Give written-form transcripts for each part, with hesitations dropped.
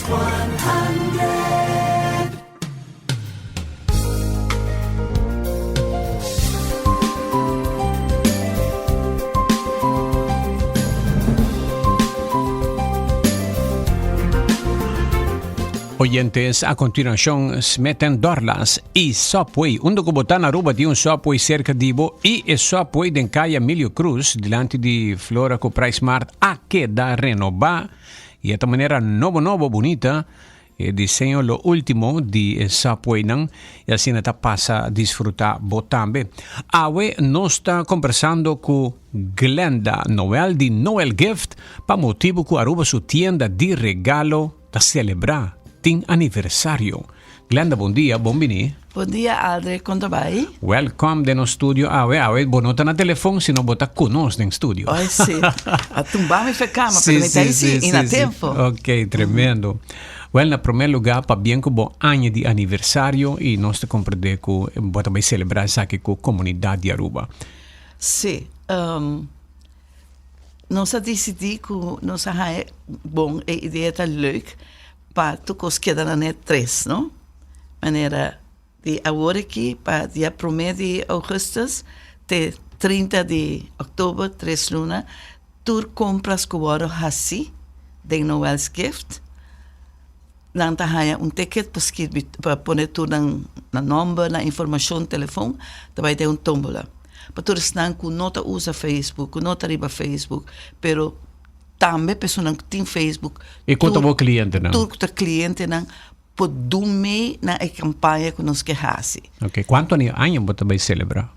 100. Oyentes, a continuación Smith Dorlas y Subway. Unda cu bo ta na Aruba tin un Subway cerca di bo y e Subway den Caya Emilio Cruz dilanti di Flora cu Price Mart a keda renoba y e ta manera nobo nobo bunita. E diseño lo ultimo di e Subwaynan y asina ta pasa disfruta bo tambe. Awe nos ta combersando cu Glenda Noel di Noel Gift pa motibo cu Aruba su tienda di regalo ta celebra tin aniversario. Glenda bon dia, bon bini. Bon dia Aldrich, con ta bay? Welcome den nos studio awe. Awe bo no ta na telefon sino bo ta cu nos den studio. Ay si, a tumba mi fe cama, pero mi ta ahí si, y na tempo. Ok, tremendo. Wel, na prome lugar pabien cu bo aña di aniversario y nos ta comprende cu bo ta bay celebra esaki cu comunidad di Aruba. Si, nos a dicidi cu nos a haya bon e idea ta leuk Pa tur kos keda na net tres, no? Manera di awor aki pa dia promé di ougùstùs te 30 di òktober, tres luna, tur kompras ku wòrdu hasi den Noel's Gift, nan ta haña un ticket pa skirbi, pa pone tur nan nan nòmber, nan informashon, telefòn, ta bai den un tómbola. Pa tur esnan ku no ta usa Facebook, ku no ta riba Facebook, pero Tambe personan ku tin Facebook. E ku ta bo klientenan? Tur ku ta klientenan por dun mee na e kampaña ku nos ke hasi. Ok, kuantu aña bo ta bai selebrá?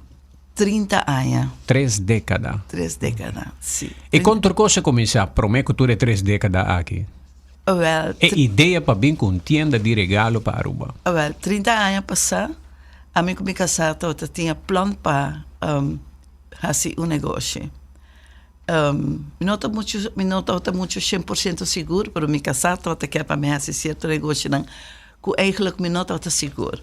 30 aña. Tres dékada. Tres dékada, si. E kon tur kos a kuminsá promé ku tur e tres dékada aki? Wèl. E idea pa bin ku un tienda di regalo pa Aruba. Wèl, 30 aña pasá, ami ku mi kasá tabata tin e plan pa hasi un negoshi. Mi no ta muchu, mi no tabata muchu shen por siento sigur, pero mi kasá tabata ke pa mi hasi sierto negoshonan ku eigentlik mi no tabata sigur.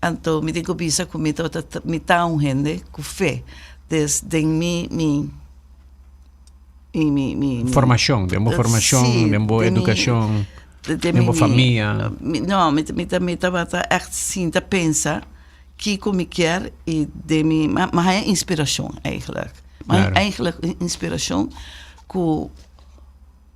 Anto mi tin ku bisa ku mi tabata, mi ta un hende ku fe. Des den mi, mi, mi, mi, mi. Formashon, den bo formashon, den bo edukashon, den bo famia. No, mi ta, mi tabata ègt sinta pensa. Kiko mi kier y den mi mi a haya inspiracion eigenlijk. Mi a haya eigenlijk inspiracion cu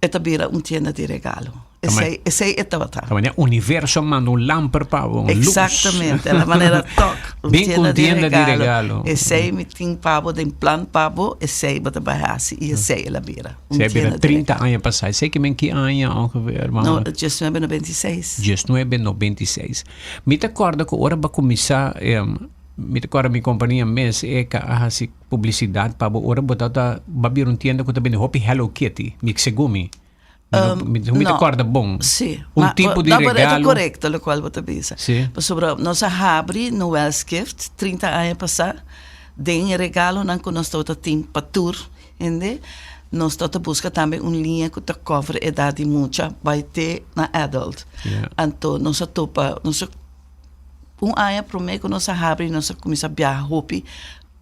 e ta bira un tienda di regalo. Esey, esey e tabata. Ta manera universo a manda un lamper pa bo, un luz. Exactamente, la manera tok. Un Bin cu un tienda di regalo. Esey mi tin pa bo den plan pa bo, esey bo ta bay haci y esey el a bira. Un tienda di regalo. Esey a bira 30 aña pasa. Esey ke men ki aña ongeveer? No, 1996. 1996. Mi ta kòrda ku ora bo a kuminsá, mi ta kòrda mi kompania mes e ka a hasi publisidat pa bo ora bo tabata bo a bira un tienda ku ta bende hopi Hello Kitty, mi segun mi. Mi mi ta kòrda bon. Sí. Un tipo di regalo. No, pero e ta korekto lokual bo ta bisa. Sí. Pasobra nos a habri Noel's Gift 30 aña pasá den e regalonan ku nos tabata tin pa tur. Hende, nos ta ta buska tambe un liña ku ta cover edat di mucha bai te na adult. Anto nos a topa, nos a un aña promé ku nos a habri nos a kuminsá biaha hopi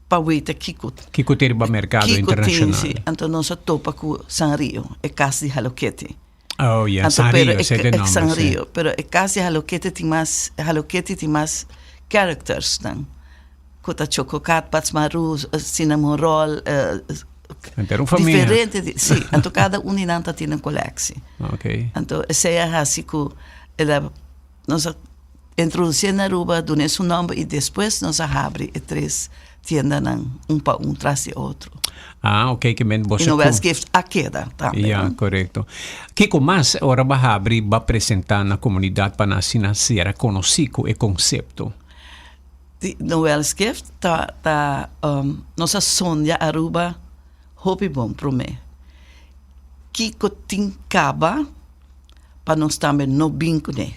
pa weta kiko. Kiko tin riba merkado internashonal. Kiko tin, si. Anto nos a topa ku Sanrio, e kas di Hello Kitty. Oh ya, Anto Sanrio, pero e esei ta e e nòmber, si. Sanrio, pero e kas di Hello Kitty tin mas, Hello Kitty tin mas characters nan. Ku ta Chococat, Patsmaru, Cinnamon Roll, Enter un famia. Diferente di, si. Anto kada un di nan ta tin un koleksie. Ok. Anto esei a hasi ku el a, nos a introdusié na Aruba, dun'é su nòmber i despues nos a habri e tres tiendanan un pa un tras di otro. Ah, ok, ke men boso I Noel's Gift a keda tambe. Ya, korekto. Kiko mas ora bo a habri, bo a presentá na komunidat pa nan asina sera konosí ku e konsepto? Di Noel's Gift ta ta nos a sondia Aruba hopi bon prome. Kiko tin kaba pa nos tambe no bin kuné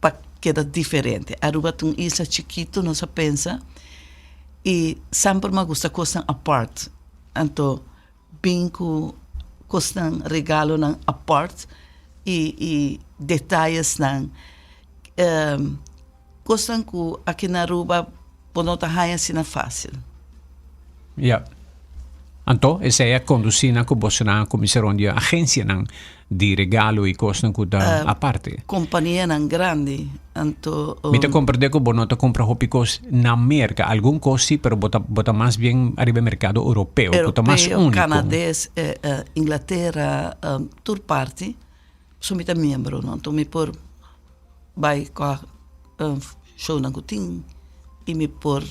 pa keda diferente. Aruba ta un isla chikito nos a pensa i semper mi a gusta kosnan apart. Anto bin ku kosnan regalonan apart i i detayesnan. Kosnan ku aki na Aruba bo no ta haña asina fásil. Ya. Anto, esei a kondusí nan ku bosonan a kuminsá rond di agensianan di regalo i kosnan ku ta aparte. Kompanianan grandi, anto. Mi ta komprendé ku bo no ta kumpra hopi kos na Merka. Algun kos sí, pero bo ta bo ta mas bien ariba e merkado europeo, ku ta mas Europeo, úniko. Kanades, Inglatera, tur parti. So mi ta miembro, no? Anto mi por bai kua shownan ku tin i mi por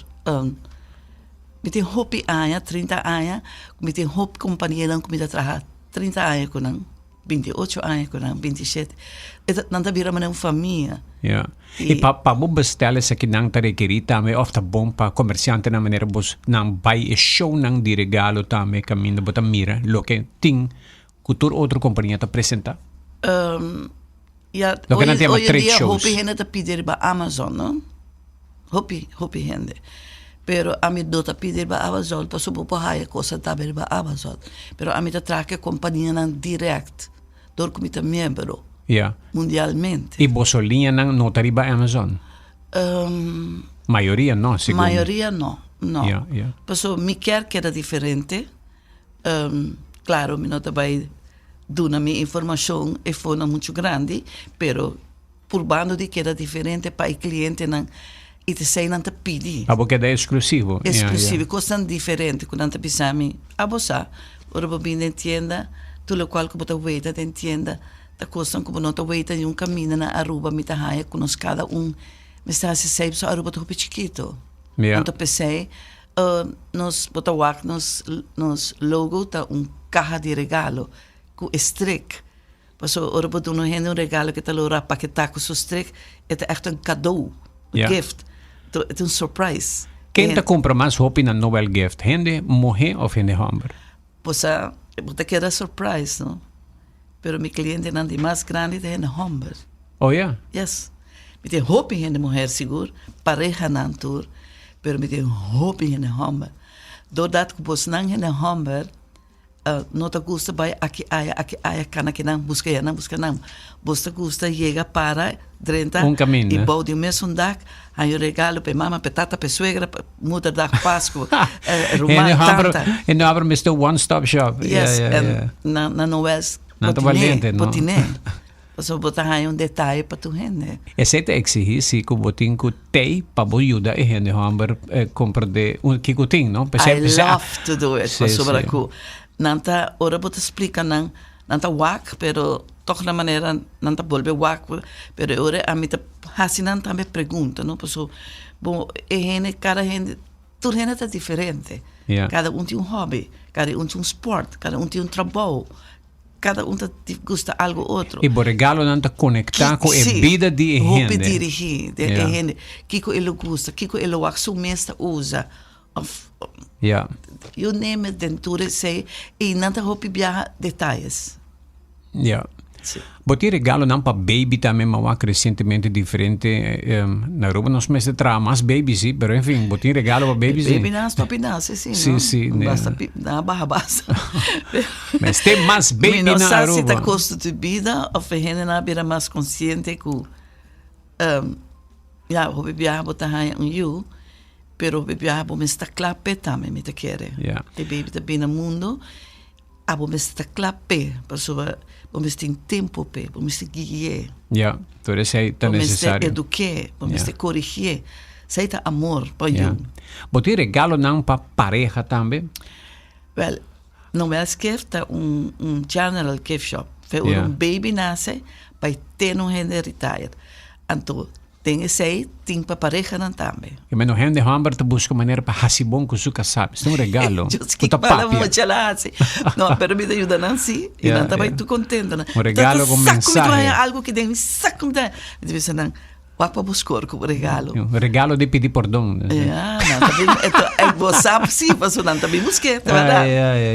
mi tin hopi aña trinta aña ku mi tin hopi kompanianan ku mi ta traha trinta aña ku nan binti ocho aña ku nan binti shete e ta nan ta bira manera un famia. Ya i pa pa bo bestel esakinan ta rekerí tambe òf ta bon pa komersiantenan manera bo nan bai e shownan di regalo tambe kaminda bo ta mira loke tin ku tur otro kompania ta presentá. Ya, Loke nan hoy, ta yama hoy en trade dia shows. hopi hende ta pidi riba Amazon, no? Hopi, hopi hende. Pero ami no ta pidi riba Amazon pasobra bo por haya cosa tambe riba Amazon. Pero ami ta traha ku e kompanianan direct dor ku mi ta miembro Ya. mundialmente. I boso liñanan no ta riba Amazon? Mayoria no, segun. Mayoria no, no. Ya, ya. Pasobra mi kier keda diferente. Claro mi no ta bai duna mi informacion e forma mucho grandi, pero purbando di keda diferente pa e clientenan y ta esey nan ta pidi. Pa bo keda exclusivo. Ya, ya. Exclusivo, cosnan diferente cu nan ta bisa mi, abo sa, ora bo bin den tienda, tur locual cu bo ta weta den tienda ta cosnan cu bo no ta weta niun caminda na Aruba, mi ta haya cu nos cada un mester haci esey pasobra Aruba ta hopi chikito. Ya. Anto p'esey Nos bo ta wak nos nos logo ta un kaha di regalo ku e strik. Pasobra ora bo duna un hende un regalo ke ta lora paketá ku su strik, e ta ègt un kadó, un gift. Anto e ta un surprise. Ken ta kumpra mas hopi na Nobel Gift, hende muhé òf hende hòmber? Bo sa, bo ta keda surprise, no? Pero mi klientenan di mas grandi ta hende hòmber. Oh ya? Yes. Mi tin hopi hende muher sigur, parehanan tur, pero mi tin hopi hende hòmber. Doordat ku bosnan hende hòmber no ta gusta bai aki aya, aki aya, kana kinan, buska yanan, buska nan. Bos ta gusta yega para, drenta Un kaminda. i bou di un mesun dak, haña un regalo pa e mama, pa e tata, pa e suegra, pa moederdag, Pasku, ruman, Hende hòmber, tanta. hende hòmber mester one stop shop. Yes, Ya, ya, en ya. na na Noëls Nan ta bo tin'é, valiente, bo no? tin'é. Pasobra bo ta haña un detaye pa tur hende. Esei ta exigí si ku bo tin ku tei pa bo yuda e hende hòmber komprendé kiko tin, no? I love to do it, pasobra ku nan ta, ora bo ta splika nan, nan ta wak, pero tòg na manera nan ta bolbe wak, pero e ora ami ta hasi nan tambe pregunta, no? Pasobra bo e hende, kada hende, tur hende ta diferente. Kada un tin un hòbi, kada un tin un spòrt, kada un tin un trabou. Kada un ta gusta algo otro. I bo regalonan ta konektá ku e bida di e hende. Hopi dirigí di e hende. Kiko e lo gusta, kiko e lo wak su mes ta usa. Of you name it den tur esei. I nan ta hopi biaha detayes. Ja. Bo tin regalonan pa baby tambe, m'a wak resientemente diferente. Na Aruba nos mester traha mas baby si, pero en fin, bo tin regalo pa baby si. Baby nan stop nase si, no? Si, si. Basta pi, nan a baha basta. Mester mas baby na Aruba. Mi no sa si ta kosto di bida of e hendenan a bira mas konsiente ku, ya, hopi biaha bo ta haña un yu, pero hopi biaha bo mester ta kla p'e tambe, mi ta kere. E baby ta bini na mundo. Abo mester ta kla p'e, pasobra bo mester tin tempu p'e, bo mester gui'é. Ya, tur esei ta nesesario. Bo mester eduk'é, bo mester korigié. Esei ta amor pa yu. Bo tin regalonan pa pareha tambe? Wèl, Noel's Gift ta un un general gift shop. Fe ora un baby nase, bai tene un hende retired. Anto Den esei tin pa parehanan tambe. E meno hende homber ta buska manera pa hasi bon ku su kasá. Esta un regalo ku ta papia. Mucha la hasi. No, pero mi ta yuda nan si. I nan ta bai tur kontento. Un regalo ku mensahe. Mi ta haña algu ki den mi saku mi ta haña. Mi ta bisa nan, wak pa bo skor ku bo regalo. Un regalo di pidi pordon. Ya, nan ta bin, bo sa si, pasobra nan ta bin busk'é, ta bèrdat.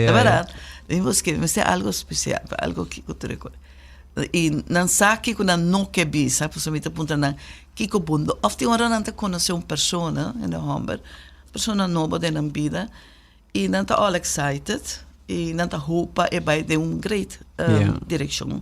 Ta bèrdat. Bin busk'é, mester algu spesial, algu ku tur e kos. I nan sa kiko nan no ke bisa, pasobra mi ta puntra nan kiko bo no, òf tin ora nan ta konosé un persona, hende hòmber, persona nobo den nan bida, i nan ta all excited, i nan ta hopa e bai den un great direkshon.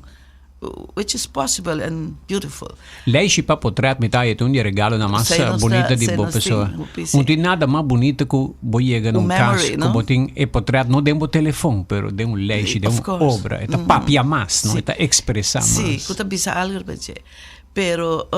Which is possible and beautiful. Lijstje pa potret mi ta haña un di e regalonan mas Esei nos ta, bunita di esei bo nos tin persoa. hopi, sí. Un tin nada mas bunita ku bo yega na Un un kas memory, ku no? bo tin e potret no den bo telefon pero den un lijstje, den Of un course. obra. E ta papia mas, no? Sí. E ta ekspresá Sí, mas. ku ta bisa algu riba dje. Pero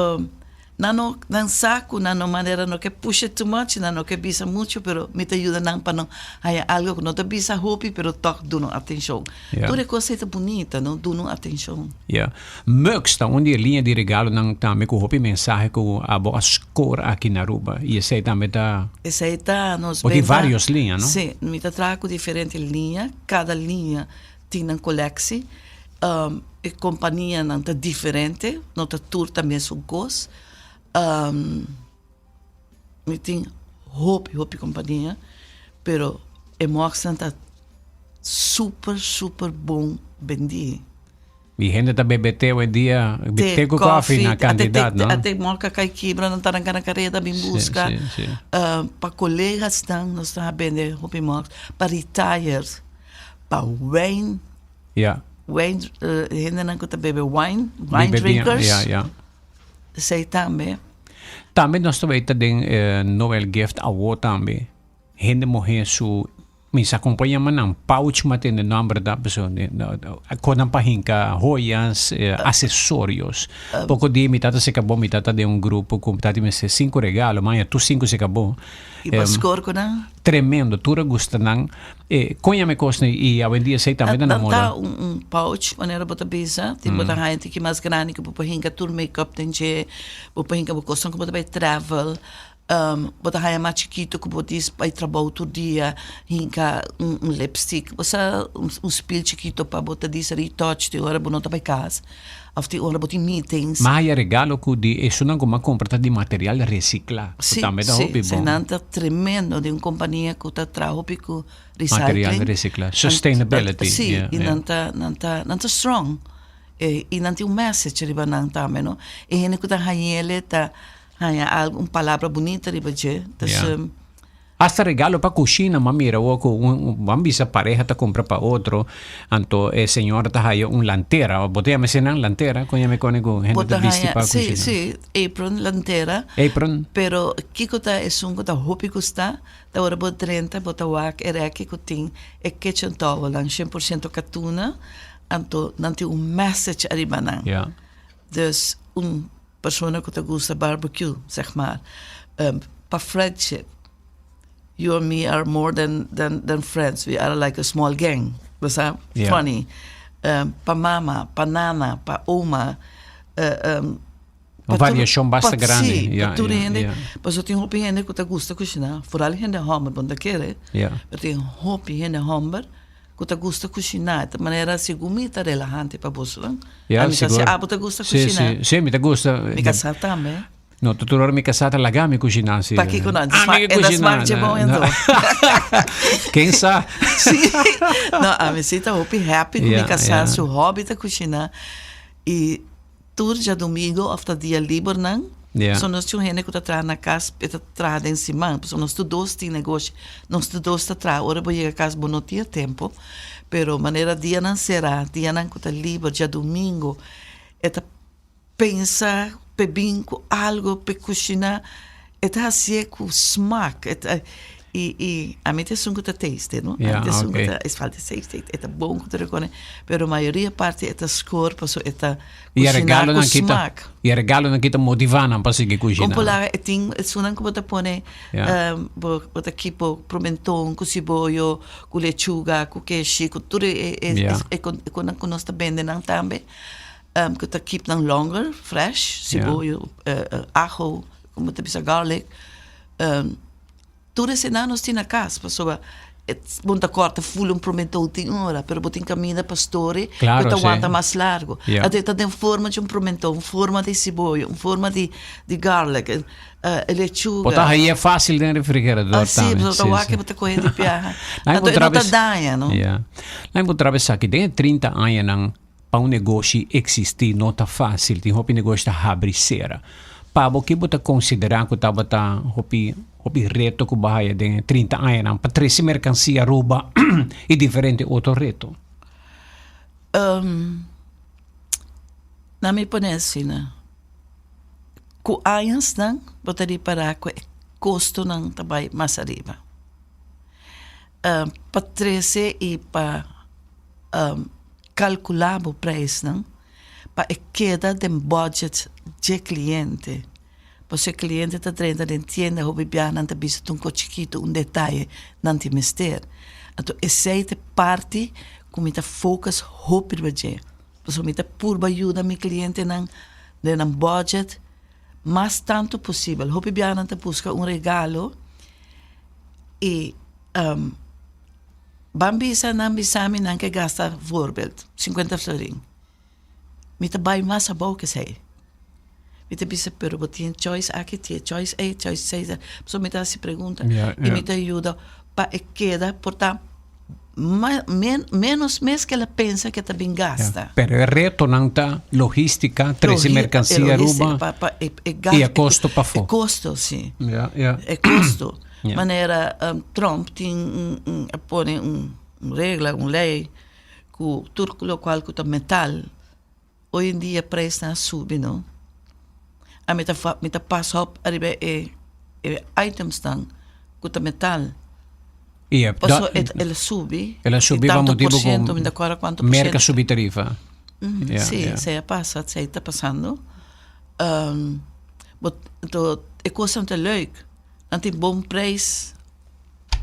Nan no nan sa ku nan no manera no ke push it too much, nan no ke bisa muchu, pero mi ta yuda nan pa nan haña algo ku no ta bisa hopi pero tòg duna un atenshon. Ja. Tur e kos ei ta bunita, no? Duna un atenshon. Ja. Mugs ta un di e liña di regalonan tambe ku hopi mensahe ku abo a skor aki na Aruba i esei tambe ta. Esei ta nos Bo tin benta. varios liña, no? Sí, mi ta traha ku diferente liña, kada liña tin nan koleksi. E kompanianan ta diferente, no ta tur ta mesun kos. Mi tin hopi hopi kompania, pero e mògsnan ta super super bon bendí. I hende ta bebe te oyendia, te ku kòfi na kantidat, no? Ate mòg a kai kibra, nan ta ranka na kareda bin buska. Pa kolegasnan nos ta bende hopi mòg, pa retired, pa wijn. Ja. Wijn, uh, hendenan ku ta bebe wine, wine Bebe biña, drinkers. ja, ja. Esei tambe. Tambe nos ta weta den eh, Noel gift awo tambe. Hende muhé su mi sa kon por yama nan pouch ma tende nomber da paso konan pa hinka joyas, eh, accesorios. Poko dia mi tata se kabo mi tata den un grupo ku mi tata mester sinku regalo, maña tur sinku se kabo. I pa skor ku nan? Tremendo, tur a gusta nan. E kon yama e kosnan i awendia esei tambe ta na Nan moda. ta un un pouch manera bo ta bisa, tin bo ta haña tiki mas grandi ku bo por hinka tur make-up den dje, bo por hinka bo kosnan ku bo ta bai travel, bo ta haña mas chikitu ku bo dis bai trabou tur dia, hinka un un lipstick, bo sa un un spil chikitu pa bo ta dis retouch tin ora bo no ta bai kas òf tin ora bo tin meetings. M'a haya regalo ku di esunnan ku m'a kumpra ta di material resiklá, ku Sí, tambe ta sí, hopi sí, bon. nan ta tremendo di un kompania ku ta traha hopi ku Material recycling. resiklá, sustainability, Sí, yeah, i yeah. nan ta, nan ta, nan ta strong. E, i nan tin un message riba nan tambe, no? E hende ku ta hañ'ele ta haña algu, un palabra bunita riba dje. Dus, Yeah. Hasta regalo pa cushina m'a mira awor cu un ban bisa pareha ta cumpra pa otro anto e señora ta haya un lantera bo ta yama esei nan lantera con yama e cone cu hende Bo ta ta bisti haya pa sí cushina sí apron lantera apron pero kico ta esun cu ta hopi gusta ta ora bo drenta bo ta wak e reki cu tin e kitchen towelnan shen por ciento catuna anto nan tin un message ariba nan ya dus un Persona ku ta gusta barbecue, zeg maar. Pa friendship. You and me are more than, than, than friends. We are like a small gang. Bo sa? Yeah. Funny. Pa mama, pa nana, pa oma. Un variashon basta grandi. Sí, Ja, pa tur ja, hende. ja. Pasobra tin hopi hende ku ta gusta kushiná. Foral hende hòmber, bo no ta kere. Ja. Pero tin hopi hende hòmber Ku ta gusta kushiná. Ta manera segun mi ta relahante pa bosonan. Ja, A mi ta sigur. si abo ta gusta Sí, kushiná. sí, sí, mi ta gusta. Mi kasá tambe. No, ta tur ora mi kasá ta laga mi kushiná, sí. Pakiko no? Ah, mi ke E ta kushiná. smak dje bon No. enton. Ken sa? Sí. No, ami sí ta hopi happy ku mi Ja, kasá ja. su hobby ta kushiná. I Tur djadumingo of ta dia libernan, Ja. so nos tin un hende ku ta traha na kas, e ta traha den siman, pasobra nos tur dos tin negoshi, nos tur dos ta traha, ora bo yega kas bo no tin e tempo, pero manera dianan sera, dianan ku ta liber, djadumingo, e ta pensa p'e bin ku algo p'e kushiná, E ta hasié ku smak. E ta, i, i ami ta esun ku ta taste, no? Ja, Ami ta esun ku oké. ta, es falta taste, e ta bon ku ta rekone. Pero mayoria parti e ta skor paso e ta I e kushiná ku regalonan kita, smak. i e regalonan kita motivá nan pa sigui kushiná. Kon por laga e tin esunnan ku bo ta pone, Ja. ehm, bo, bo ta keep bo promenton ku siboyo, ku lechuga, ku keshi, ku tur e, e, Ja. e, e kon, e konnan ku nos ta bende nan tambe. Ehm, ku ta keep nan longer, fresh, Ja. siboyo, eh, eh, ajo. Como ta bisa garlic. Um, tur esena nos tin na cas, pasobra bon ta corta full un promentou tin ora, pero bo tin caminda pa story, Claro, cu ta sí. wanta mas largo. Ja. Anto e ta den forma di un promentou, un forma di siboyo, un forma di, di garlic, eh, lechuga. Bo ta haye fácil den refrigerador Ah, sí, tambe. bo ta Sí, wak sí. bo ta coge di piaha. Nan Anto e no encontraba ta es- daña, no? Ja. Nan encontraba esaki den e 30 añanan Pa un negoshi eksistí no ta fásil, tin hopi negoshi ta habri sera. Pa bo ke bo ta konsiderá ku tabata hopi hopi reto ku bo haya den e trinta añanan pa trese merkansia Aruba i diferente otro reto? Na mi pone asina, ku añasnan bo ta ripará ku e kostonan ta bai mas ariba. Pa trese i pa kalkulá bo preisnan pa e keda den budget dje kliente. Pasobra e kliente ta drenta den tienda hopi biaha nan ta bisa ta un kos chikitu, un detaye nan tin mester. Anto esei ta e parti ku mi ta focus hopi riba dje. Pasobra mi ta purba yuda mi klientenan den nan budget mas tantu posibel. Hopi biaha nan ta buska un regalo i ban bisa nan bisa mi nan ke gasta voorbeeld sinkuenta florin. Mi ta bai mas abou ke esei. Mi ta bisa pero bo tin choice aki, tin choice ei, choice ei. Pasobra mi ta hasi pregunta i mi ta yuda pa e keda por ta menos mes ke el a pensa ke ta bin gasta. Pero e retonan ta logistica, trece mercancia Aruba i e kosto pafó. E kosto, si. E kosto. Manera Trump tin a pone un regla, un lei ku tur lokual ku ta metal Hoy en dia prijsnan a subi no. A mi ta mi ta pas op ariba e e itemsnan ku ta metal. I e Paso e el a subi. El a subi pa tanto motibu por ciento, ku mi ta acorda cuanto por Merka ciento. subi tarifa. Ja, Sí, ja. esei a pasa, esei ta pasando. Bo to e kosnan ta leuk, nan tin bon prijs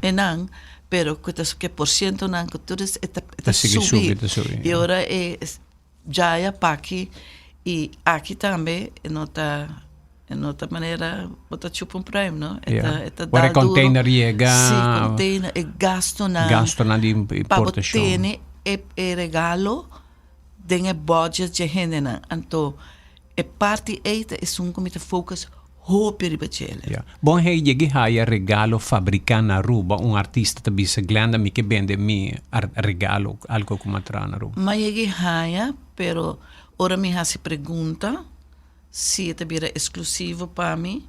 e nan, pero ku ta ke por cientonan ku tur e ta e ta Ta sigui subi. subi, ta subi, I ja. ora e Djaya p'aki i aki tambe e no ta e no ta manera bo ta chupa un pruim no e ta e ta Ora e dal duro container yega si container e gastonan gastonan di pa bo importacion tene e e regalo den e budget dje hendenan anto e parti ei ta esun ku mi ta focus hopi riba djele. Ya. Bon hey yegi haya regalo fabrica na Aruba un artista ta bisa Glenda mi ke bende mi regalo algo ku m'a traha na Aruba. M'a yegi haya pero ora mi hasi pregunta si e ta bira exclusivo pa mi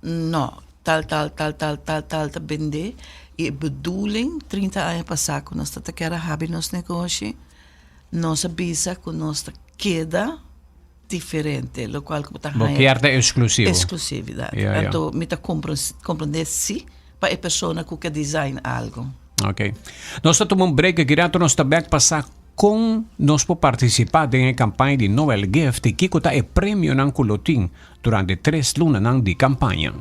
no tal tal tal tal tal tal ta bende y e bedoeling 30 aña pasa ku nos ta ta kier a habi nos negoshi nos a bisa ku nos ta keda diferente, locual cu bo ta Bo haña kier ta exclusivo. exclusividad. Ja, ja. Anto mi ta comprende si pa e persona cu ke design algo. Ok. Nos ta tuma un break aki rato nos ta bek pa sa con nos por participa den e campaña di Noel Gift y kico ta e premionan cu lo tin durante tres lunanan di campaña.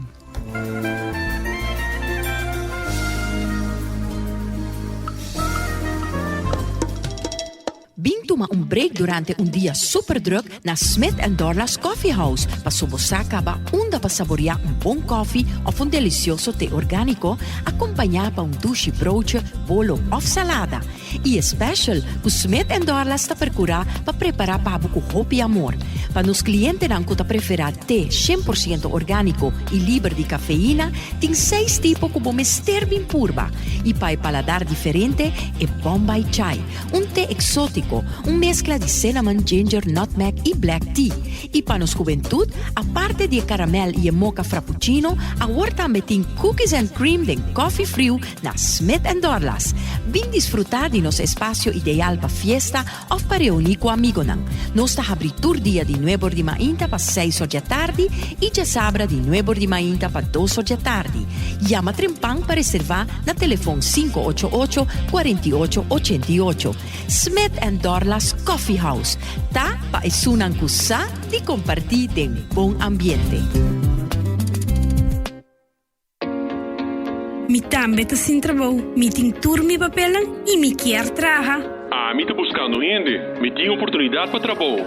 Bin tuma un break durante un dia super druk na Smith and Dorlas Coffee House paso bo sa caba unda pa saborea un bon koffie of un delicioso te organico acompaña pa un dushi broodje, bolo of salada. Y e special cu Smith and Dorlas ta percura pa prepara pa bo cu hopi amor. Pa nos clientenan cu ta prefera te 100% organico y liber di cafeína, tin seis tipo cu bo mester bin purba. Y pa e paladar diferente, e Bombay Chai. Un te exótico, un mezcla di cinnamon, ginger, nutmeg y black tea. Y pa nos hubentud, aparte di e caramel y e mocha frappuccino, awor tambe tin cookies and cream den coffee friu na Smith and Dorlas. Bin disfruta di nos espacio ideal pa fiesta of pa reuni cu amigonan. Nos ta habri tur dia di nuebor di mainta pa seis or djatardi y djasabra di nuebor di mainta pa dos or djatardi. Yama trempan pa reserva na telefon 588 48 88. Smith and Dorlas Coffee House ta pa esunnan ku sa di kompartí den bon ambiente. Mi tambe ta sin trabou, mi tin tur mi papelnan y mi kier traha. Ami ta buscando hende, mi tin oportunidad pa trabou.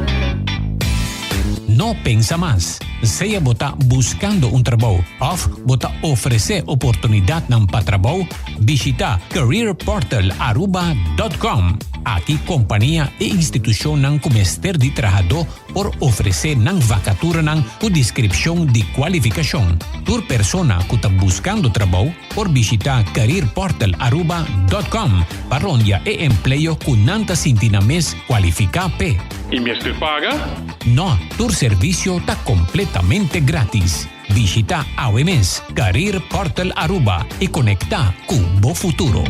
No pensa mas. Sea bo ta buscando un trabou of bo ta ofrece oportunidadnan pa trabou, bishita careerportalaruba.com. Aki compania y institucionnan cu mester di trahadó por ofresé nan vakaturanan ku deskripshon di kualifikashon. Tur persona ku ta buskando trabou por bishitá careerportalaruba dòt kòm pa rondia e empleo ku nan ta sinti nan mes kualifiká p'e. I mester paga? No, tur servisio ta kompletamente grátis. Bishitá awe mes Career Portal Aruba i konektá ku bo futuro.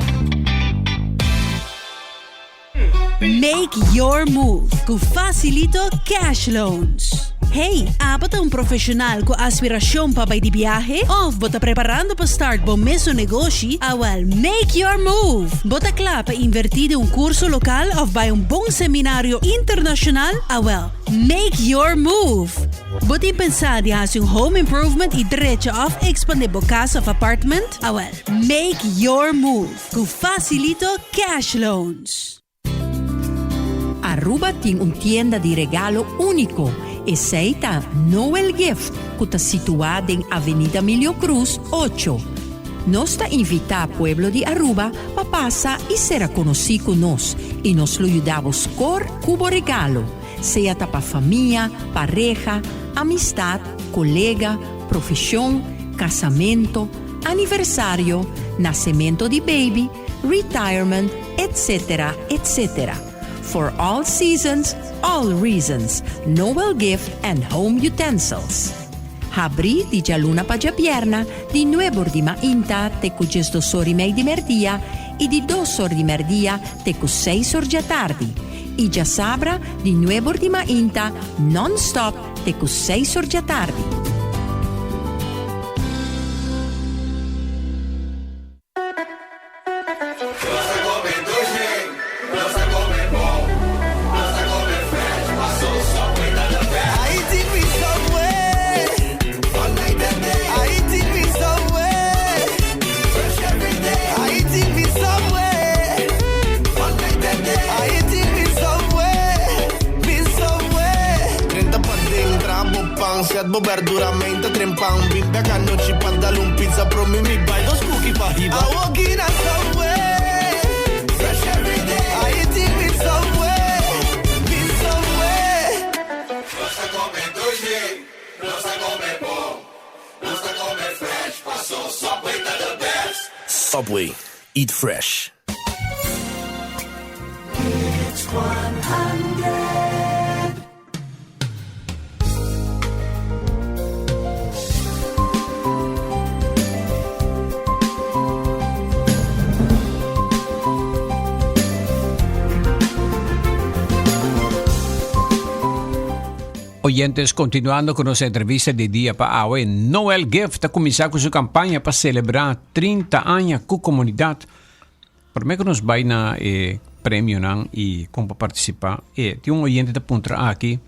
Make your move cu Facilito Cash Loans. Hey, abo ta un profesional cu aspiracion pa bay di biahe? Of bo ta preparando pa start bo mesun negoshi? Awel, make your move! Bo ta cla pa inverti den un curso local of bay un bon seminario internacional? Awel, make your move! Bo tin pensa di haci un home improvement y drecha of expande bo cas of apartment? Awel, make your move cu Facilito Cash Loans! Aruba tin un tienda di regalo unico, esey ta Noel Gift cu ta situa den Avenida Milio Cruz ocho. Nos ta invita pueblo di Aruba pa pasa y sera conoci cu nos y nos lo yuda bo score cu bo regalo, sea ta pa famia, pareha, amistad, colega, profesion, casamento, aniversario, nacemento di baby, retirement, etc. Etc. For all seasons, all reasons, Noel Gift and Home Utensils. Habri di djaluna pa djabierna di nuebor di mainta te ku djesdosor i mei di merdia i di dosor di merdia te ku seisor djatardi i djasabra di nuebor di mainta non-stop te ku seisor djatardi. Subway, eat fresh. Oyentes, continuando cu nos entrevista di dia pa awe, Noel Gift ta cuminsa cu su campaña pa celebra 30 aña cu comunidad. Prome cu nos bay na e premionan y con pa participa, e tin un oyente ta puntra aki,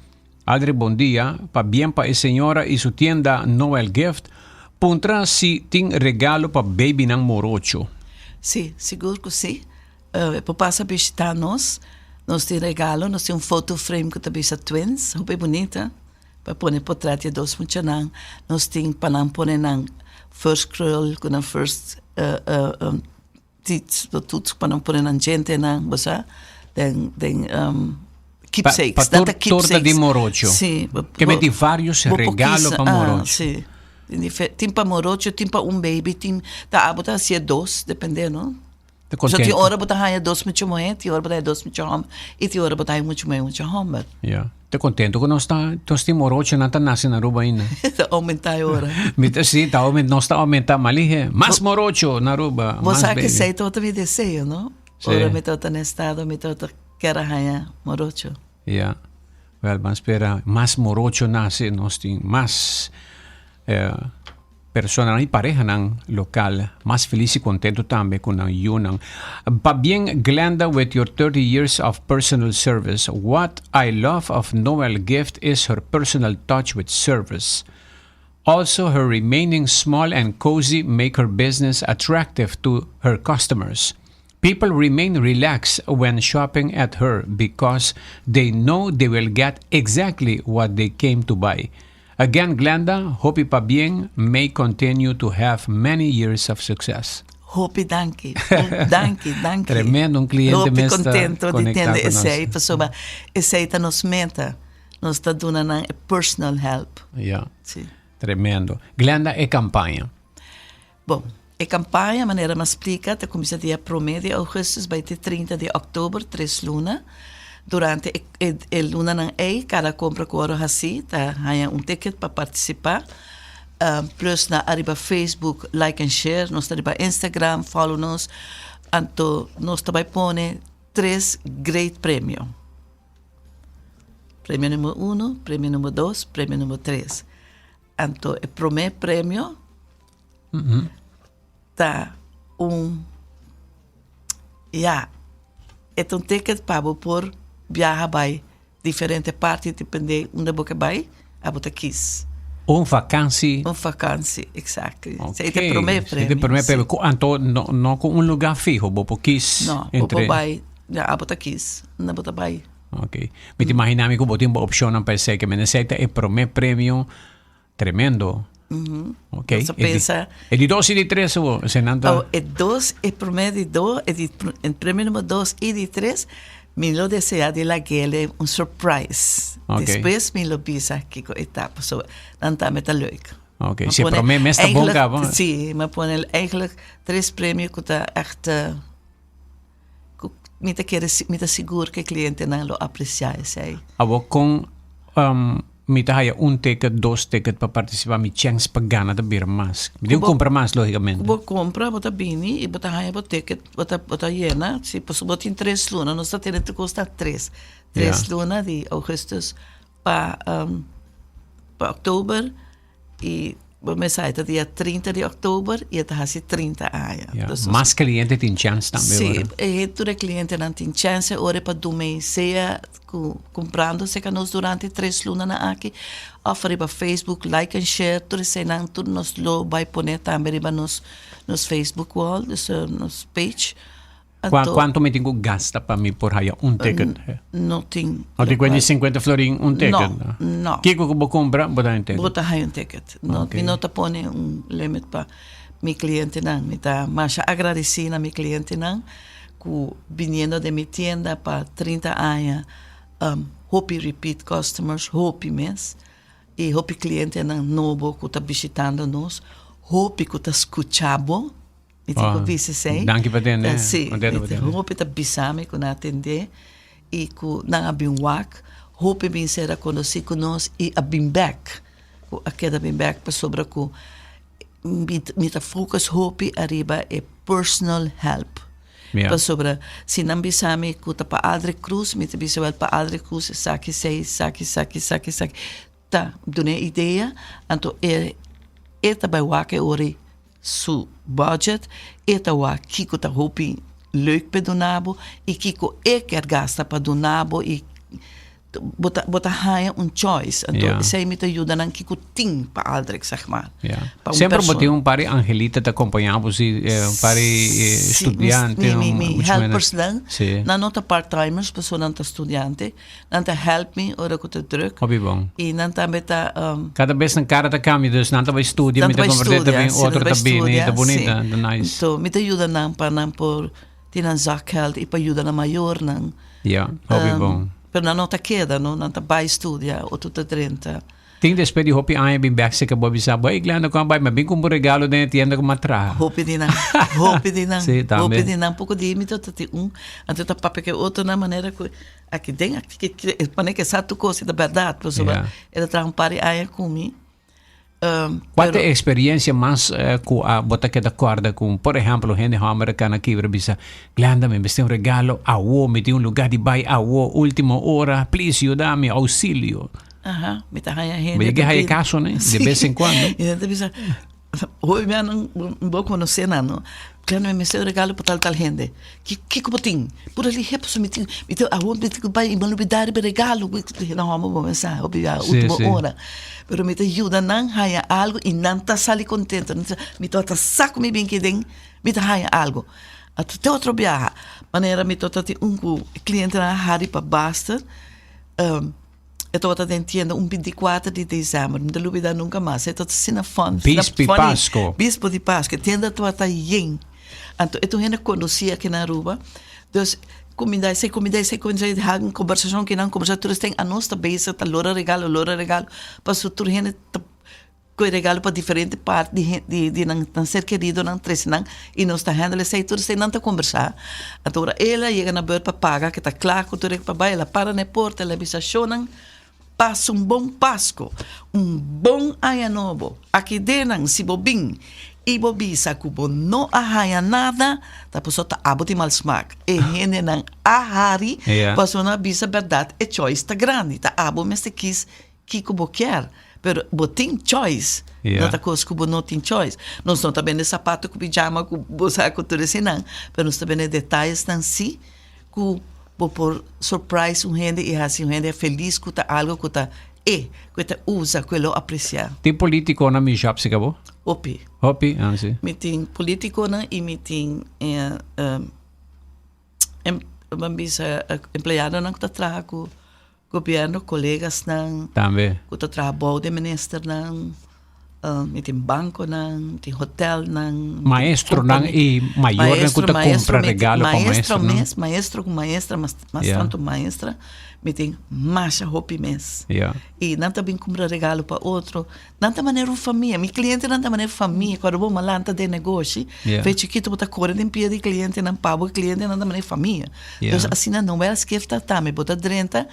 Adri bon dia, pabien pa e señora y su tienda Noel Gift, puntra si tin regalo pa babynan morocho. Si, sigur cu si. E por pasa bishita nos, nos tin regalo, nos tin un foto frame cu ta bisa twins, hopi bunita, pa pone potret di e dos muchanan. Nos tin pa nan pone nan first krul cu nan first Tits lo tut pa nan pone nan djentenan, bo sa, den den keepsakes. Pa Dat ta keepsakes. torta di morocho. Sí. Bo, Ke meti varios bo por regalo kisa, pa ah, morocho. sí. Tin dife- tin pa morocho, tin pa un baby, tin ta abo ta hacia dos, depende, no? Ta So tin contento. ora bo ta haña dos mucha muhé, tin ora bo ta haña dos mucha hòmber, i tin ora bo ta haña mucha muhé, mucha hòmber. Ja. Ta contento cu nos ta, nos tin morochonan ta nace na Aruba ainda. Ta aumenta e ora. Mi ta, sí, ta aument, nos ta aumenta malige. Mas morocho na Aruba, Bo mas sa baby. que esey tabata mi deseo, no? Sí. Ora mi tabata na estado, mi tabata kier a haña morocho. Ja. Wel, ban spera mas morocho nace, nos tin mas eh, Personanan y parehanan local mas feliz y contento tambe cu nan yunan. Pabien Glenda with your 30 years of personal service. What I love of Noel Gift is her personal touch with service. Also her remaining small and cozy make her business attractive to her customers. People remain relaxed when shopping at her because they know they will get exactly what they came to buy. Again Glenda, hopi pabien, may continue to have many years of success. Hopi danki, danki, danki. Tremendo, un cliente Hopi mes ta contento di conecta tende cu nos. esey, pasobra esey ta nos meta. Nos ta duna nan e personal help. Ja, Sí. tremendo. Glenda, e campaña. Bon, e campaña, manera mi a splica, ta cuminsa dia prome di augustus bay te 30 di october, tres luna. Durante e e e lunanan ey, cada compra cu worde haci ta haya un ticket pa participa. Plus na ariba Facebook, like and share, nos ta riba Instagram, follow nos. Anto nos ta bay pone. Tres great premio. Premio numero uno, premio numero dos, premio numero tres. Anto e prome premio ta un, ya, e ta un ticket pa bo por biaha bai diferente parti depende unda bo ke bai, abo ta kis. Un vakansi. Un vakansi, exactly. Okay. Esei ta e prome premio. Esei ta e prome premio. Ku anto no, no ku un lugar fiho, bo por kis. No, bo por bai, ya, abo ta kis unda bo ta bai. Ok. Mi ta imagina mi ku bo tin bo opshonnan pa esei, ke men esei ta e prome premio tremendo. Ok. Nos a pensa. E di dos i di tres awo, eseinan ta. Oh, e dos, e prome di dos, e di, e premio numero dos i di tres, mi lo desea di lag'ele un surprise. Ok. Despues mi lo bisa kiko e ta, pasobra nan tambe ta leuk. Ok, Mi si e pone prome mes ta bon eigenlijk- kaba. Si, mi pone eigenlijk tres premio ku ta echt Ku mi ta kere, mi ta sigur ku e klientenan lo apresiá esei. Awor kon mi ta haya un ticket, dos ticket pa partisipá, mi chèns pa gana ta bira mas. Mi tin ku kumpra mas lógikamente. Ku bo kumpra bo ta bini i bo ta haya bo ticket, bo ta bo ta yena, si pasobra bo tin tres luna, nos ta tene tur kos ta tres, tres luna di ougùstùs pa pa òktober. I bo mester sa e ta dia 30 di oktober i e ta hasi 30 aña. Ja, Dus mas cliente tin chance tambe Sí, ora. e tur e clientenan tin chance ora pa duna sea ku kumprando serka nos durante tres lunanan aki òf riba Facebook like and share tur eseinan tur nos lo bai pone tambe riba nos nos Facebook wall dus nos page. Qua, cuanto mi tin cu gasta pa mi por haya un ticket? No tin. No tin cuenta di 50 florin un ticket? No, no. Kico cu bo compra, bo ta haya un ticket? Bo ta haya un ticket. No, Okay. Mi no ta pone un limit pa mi clientenan. Mi ta masha agradeci na mi clientenan cu biniendo den mi tienda pa 30 aña, um, hopi repeat customers, hopi mes. Y hopi clientenan nobo cu ta bishitando nos, hopi cu ta scucha bo. Mi tin ku bisa esei. Danki pa tende. Sí, hopi ta bisa mi ku nan a tende i ku nan a bin wak. Hopi bin sera konosí ku nos i a bin bèk. Ku a keda bin bèk pasobra ku mi ta focus hopi ariba e personal help. Pasobra si nan bisa mi ku ta pa Aldrich Cruz, mi ta bisa wèl pa Aldrich Cruz esaki esei, esaki, esaki, esaki, esaki. Ta dun'é idea, anto e e ta bai wak e ora ei su budget, e ta wak kiko ta hopi leuk p'e duna bo i kiko e kier gasta pa duna bo i bo ta bo ta haña un choice. Anto esei mi ta yuda nan kiko tin pa Aldrich zeg maar. Pa un Semper bo tin un par di angelita ta acompaña bo si, un par di studiante. Mi mi mi helpersnan, nan no ta part timers pasobra nan ta studiante. Nan ta help mi ora ku ta druk. Hopi bon. I nan tambe ta. Kada bes nan kara ta kambia, dus nan ta bai studia, mi ta komprende, ta bin otro ta bini, ta bunita, ta nice. Anto mi ta yuda nan pa nan por tin nan zakgeld i pa yuda nan mayornan. Ja, hopi bon. Pero nan no ta keda, no, nan ta bai studia, otro ta drenta. Tin despues di hopi aña bin bek seka bo a bisa bo, ey Glenda kon a bai? Mi a bin kumpra un regalo den e tienda ku mi a traha. Hopi di nan, hopi di nan, Sí, tambe. hopi di nan. Poko di mi ta tin un, anto ta papia ku e otronan manera ku aki den aki ki e pone ke sa tur kos i ta bèrdat pasobra e ta traha un par di aña ku mi. Kua ta e eksperiencia mas ku a bo ta keda kòrda ku por ehèmpel un hende hòmber a kana kibra bisa, Glenda mi mester un regalo awo, mi tin un lugá di bai awo, último ora, please yuda mi, ousilio. Aha, mi ta haña hende. Bo yega haña kaso, ne? De bes en cuando. I nan ta bisa, hopi bia nan bo konosé nan, no? Claro, mi mester un regalo pa tal tal hende. Ki kiko bo tin? Pura lihé pasobra mi tin, mi tin awor mi tin ku bai i mi a lubidá riba e regalo. No hòmber bo mester sa, hopi bia último ora. Pero mi ta yuda nan haña algu i nan ta sali kontento. Nan ta bisa, mi tabata sa ku mi bin aki den, mi ta haña algu. Anto te otro biaha, manera mi tabata tin un ku klientenan a hari pa Baster, E tabata den tienda un binticuater di december, mi ta lubida nunca mas. E tabata asina fun, asina Bispo di funny. Pasco. Bispo di Pasco. E tienda tabata yen. Anto e tur hende conoci aki na Aruba. Dus cuminda esey, cuminda esey, cuminda esey, hagan conversacion kinan, conversa tur esten. Anos ta bezig ta lora regalo, lora regalo, pasobra tur hende ta Ku e regalo pa diferente parti di hen di di nan nan ser keridonan trese nan i nos ta handle esei tur esei nan ta kombersá. Anto ora el a yega na beurt pa paga ke ta kla ku tur e pa bai el a para na e porta el a bisa shownan pasa un bon pasko un bon aña nobo aki den nan si bo bin. I bo bisa ku bo no a haña nada, ta pasobra ta abo tin mal smak. E hendenan a hari pasobra nan a bisa bèrdat e choice ta grandi, ta abo mester kis kiko bo kier. Pero bo tin choice, no ta kos ku bo no tin choice. Nos no ta bende sapato ku pijama ku bo sa ku tur eseinan, pero nos ta bende detayesnan si ku bo por surprise un hende i hasi un hende felis ku ta algo ku ta e, ku e ta usa, ku e lo apresiá. Tin politikonan mi shop si kabo? Hopi. Hopi, ah si. Mi tin politikonan i mi tin ban bisa empleadonan ku ta traha ku Gobierno, colegasnan. Tambe. Cu ta traha bou de ministernan, mi tin banconan, mi tin hotelnan. Maestronan y mayornan cu ta cumpra regalo pa maestronan. Maestro mes, maestro cu maestra, mas tanto maestra, mi tin masha hopi mes. Y nan ta bin cumpra regalo pa otro. Nan ta manera un famia. Mi clientenan ta manera famia. Cuando bo malanta den negoshi, fe chikito bo ta core den pia di clientenan, pa bo clientenan ta manera famia. Dus asina Noel's gift ta tambe. Bo ta drenta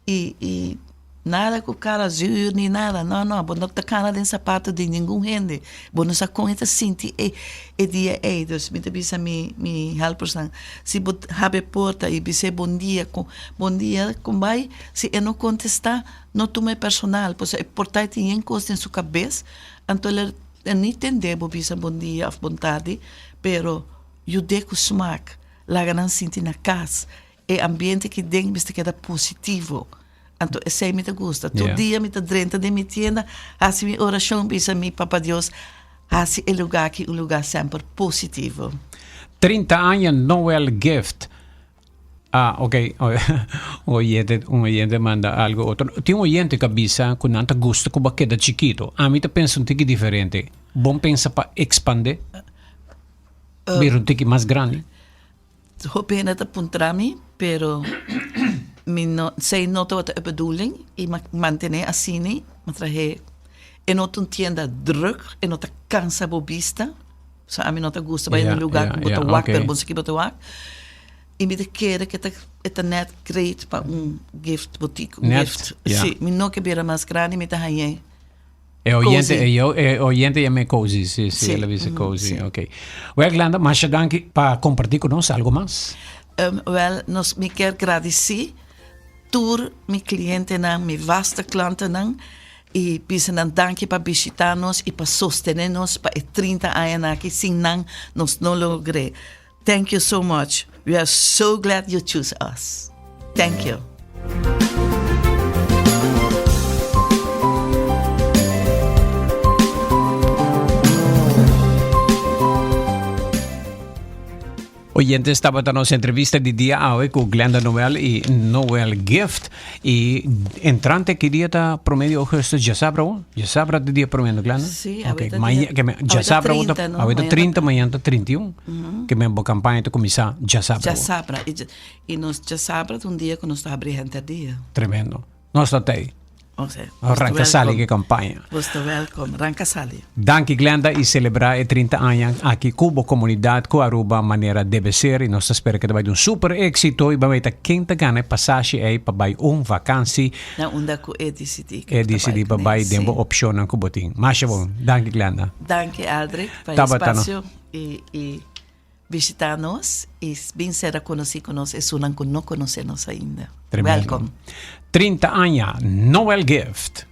y y nada cu cara zuur ni nada. No, no. Bo no ta cana den sapato di ningun hende. Bo no sa con e ta sinti e e dia ey. Dus mi ta bisa mi mi helpersnan, si bo habri e porta y bis'é bon dia, bon dia con bay, si e no contesta, No tuma e personal, pasobra e por ta e tin yen kos den su kabes, anto el a ni tende bo bisa bon dia òf bon tardi, pero yud'é ku smak, laga nan sinti na kas, e ambiente aki den mester keda positivo. Anto esei mi ta gusta. Tur dia mi ta drenta den mi tienda, hasi mi orashon, bisa mi Papa Dios, hasi e lugá aki un lugá semper positivo. 30 aña Noel Gift. Ah, ok. Un oyente, un oyente manda algo otro. Tin un oyente que bisa ku nan ta gusta ku ba keda chikito. A mi ta pensa un tiki diferente. Bon pensa pa expande? Bira un tiki mas grandi? Hopi hende ta puntra mi, pero mi no, esei no tabata e bedoeling y mi a mantene asina, mi a trahe, e no ta un tienda druk, e no ta cansa bo bista. So ami no ta gusta bai na un lugar ku bo ta wak, pero bo no sa ki bo ta wak. I mi ta kere ku e ta nèt great pa un gift boutique, un gift. Si, mi no ke bira mas grandi, mi ta hañ'é E oyente, e yo, e oyente yam'é cozy, si, si, el a bisa cozy, ok. Wèl, Glenda, masha danki pa kompartí ku nos. Algu mas? Wèl, nos, mi kier gradisí tur mi klientenan, mi vaste klantenan i bisa nan danki pa bishitá nos i pa sostené nos pa e 30 añanan aki. Sin nan nos no logr'é. Thank you so much. We are so glad you choose us. Thank you. Oyentes, tabata nos entrevista di dia awe ku Glenda Noel i Noel Gift. I entrante ki dia ta prome di augustus? Djasabra wo? Djasabra ta dia prome, no Glenda? Sí, Ok, awe ta maña, dia- ke me, awe ta djasabra wo ta, 30, no? awe ta Mañana 30, mañana ta 31. Ke men bo kampaña ta kuminsá djasabra wo. Djasabra. I dja- I nos djasabra ta un dia ku nos ta habri henter dia. Tremendo. Nos ta tei. Oké. Ranka sali ke kampaña. Bo ta welkom. Ranka sali. Danki Glenda y celebra e 30 aña aki cu bo comunidad cu Aruba manera debe ser y nos ta spera cu ta bay di un super exito y bay ta ken ta gana e pasashi ey pa bay un vakantie. Na unda cu e dicidi. E dicidi pa bay den bo opcionnan cu bo tin. Masha bon. Danki Glenda. Danki Aldrich pa e espacio y. Bishita nos y bin ser conoci cu nos esunnan cu no conoce nos ainda. Tremendo. Welcome. 30 aña Noel Gift.